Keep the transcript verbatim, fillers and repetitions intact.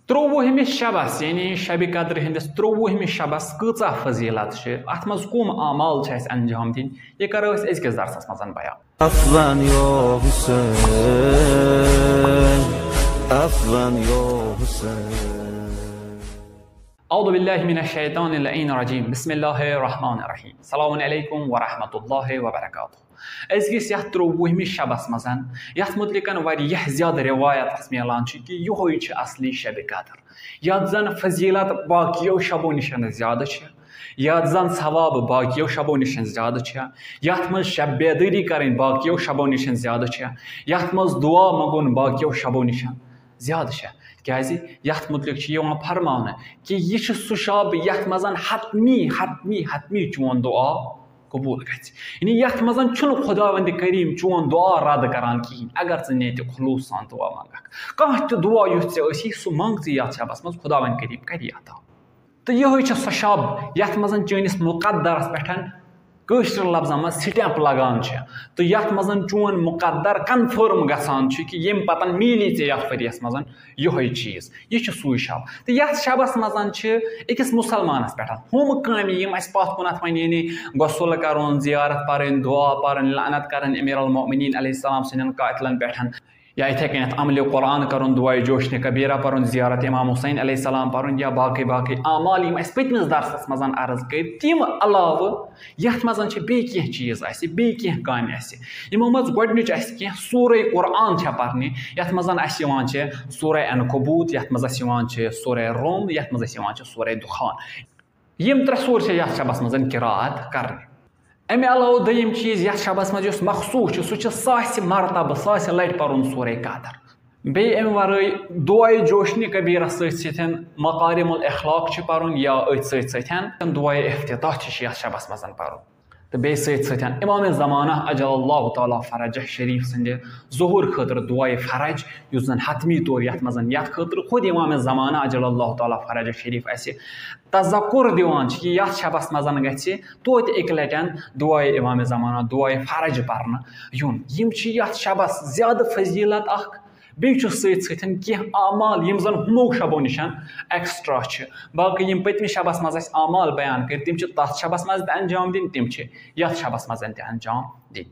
ترٛۆوُہمِس شبس، یعنی شبِ قدر ہٕنٛدِس ترٛۆوُہمِس شبس کۭژاہ فضیلت چھِ، اتھ منٛز کم اعمال چھِ اَسہِ انجام دِنۍ، یہِ کرو أسۍ أزکِس درسس منٛز بیان۔ Affan yo Hussein, affan yo Hussein. اعوذ باللہ من الشیطان اللعین الرجیم، بسم اللہ الرحمن الرحیم، السلام علیکم ورحمۃ اللہ وبرکاتہ۔ أزکِس یتھ ترٛۆوُہمِس شبس منٛز، یتھ متعلق واریاہ زیادٕ روایت اسہِ میلان چھِ کہِ یہوے چھِ اصلی شبِ قدر، یتھ زن فضیلت باقیو شبو نِش زیادٕ چھِ، یتھ زن ثواب باقیو شبو نِش زیادٕ چھِ، یتھ منٛز شب بیدٲری کرٕنۍ باقیو شبو نِش زیادٕ چھِ، یتھ منٛز دعا منٛگُن باقیو شبو نِش زیادٕ چھِ۔ کیازِ یتھ متعلق چھِ یِوان فرماونہٕ کہِ یہِ چھُ سُہ شب یتھ منٛز حتمی، حتمی، حتمی چون دعا قبول گژھِ۔ یعنی یتھ منٛز چھُنہٕ خداوند کریم چون دعا رد کران کِہینۍ، اگر ژٕ نیتِ خلوص سان دعا منگکھ۔ کانٛہہ تہِ دعا یُتھ ژےٚ ٲسی، سُہ منٛگ ژٕ یتھ شبس منٛز، خداوند کریم کری عطا۔ تہٕ یِہوٚے چھُ سُہ شب یتھ منٛز چٲنِس مقدرس پٮ۪ٹھ کٲشرٮ۪ن لفظن منٛز stamp لگان چھِ، تہٕ یتھ منٛز چون مقدر confirm گژھان چھُ کہِ ییٚمہِ پتن میلی ژےٚ یتھ ؤریس منٛز یِہوٚے چیٖز۔ یہِ چھُ سُے شب۔ تہٕ یتھ شبس منٛز چھِ أکِس مُسلمانس پٮ۪ٹھ ہُم کامہِ، یِم اسہِ پتھ کُنتھ وۄنۍ، یعنی غسل کرُن، زیارت پرٕنۍ، دعا پرٕنۍ، لعنت کرٕنۍ امیر المؤمنین علیہ السلام سٕنٛدٮ۪ن قاتلن پٮ۪ٹھ، یا یِتھے کٔنٮ۪تھ عملِ قرآن کرُن، دعائے جوش کبیرہ پرُن، زیارت امام حسین علیہ السلام پرُن، یا باقٕے باقٕے اعمال، یِم اسہِ پٔتمِس درسس منٛز عرض کٔرۍ۔ تِم علاوٕ یتھ منٛز چھِ بیٚیہِ کینٛہہ چیٖز اسہِ، بیٚیہِ کینٛہہ کامہِ اسہِ، یِمو منٛز گۄڈٕنِچ اسہِ کینٛہہ سورہ قرآن چھےٚ پرنہِ، یتھ منٛز اسہِ یِوان چھِ سورہ عنکبوت، یتھ منٛز اسہِ یِوان چھِ سورہ روم، یتھ منٛز اسہِ یِوان چھِ سورہ دخان۔ یِم ترٛےٚ سورٕ چھِ یتھ شبس منٛز قرات کرنہِ۔ امہِ علاوٕ دوٚیِم چیٖز یتھ شبس منٛز یُس مخصوص چھُ، سُہ چھُ ساسہِ مرتبہٕ، ساسہِ لٹہِ پرُن سورہ قدر۔ بیٚیہِ امہِ ورٲے دعائے جوشنِ کبیرہ سۭتۍ سۭتۍ مکارم الاخلاق چھُ پرُن، یا أتھۍ سۭتۍ سۭتۍ دعائے افتتاح تہِ چھُ یتھ شبس منٛز پرُن۔ تہٕ بیٚیہِ سۭتۍ سۭتۍ امام زمانہ عجل اللہ تعالیٰ فرجہ شریف سٕنٛدِ ظہور خٲطرٕ دعائے فرج، یُس زن حتمی طور یتھ منٛز یتھ خٲطرٕ خود امام زمانہ عجل اللہ تعالیٰ فرجہ شریف اسہِ تذکر دِوان چھِ کہِ یتھ شبس منٛز گژھِ توتہِ اکہِ لٹہِ دعائے امام زمانہ، دعائے فرج پرنہٕ یُن۔ یِم چھِ یتھ شبس زیادٕ فضیلت اکھ۔ بیٚیہِ چھُ سۭتۍ سۭتۍ کینٛہہ اعمال یِم زن ہُمو شبو نِش extra چھِ۔ باقٕے یِم پٔتمِس شبس منٛز اسہِ اعمال بیان کٔرۍ، تِم چھِ تتھ شبس منٛز تہِ انجام دِنۍ، تِم چھِ یتھ شبس منٛز تہِ انجام دِنۍ۔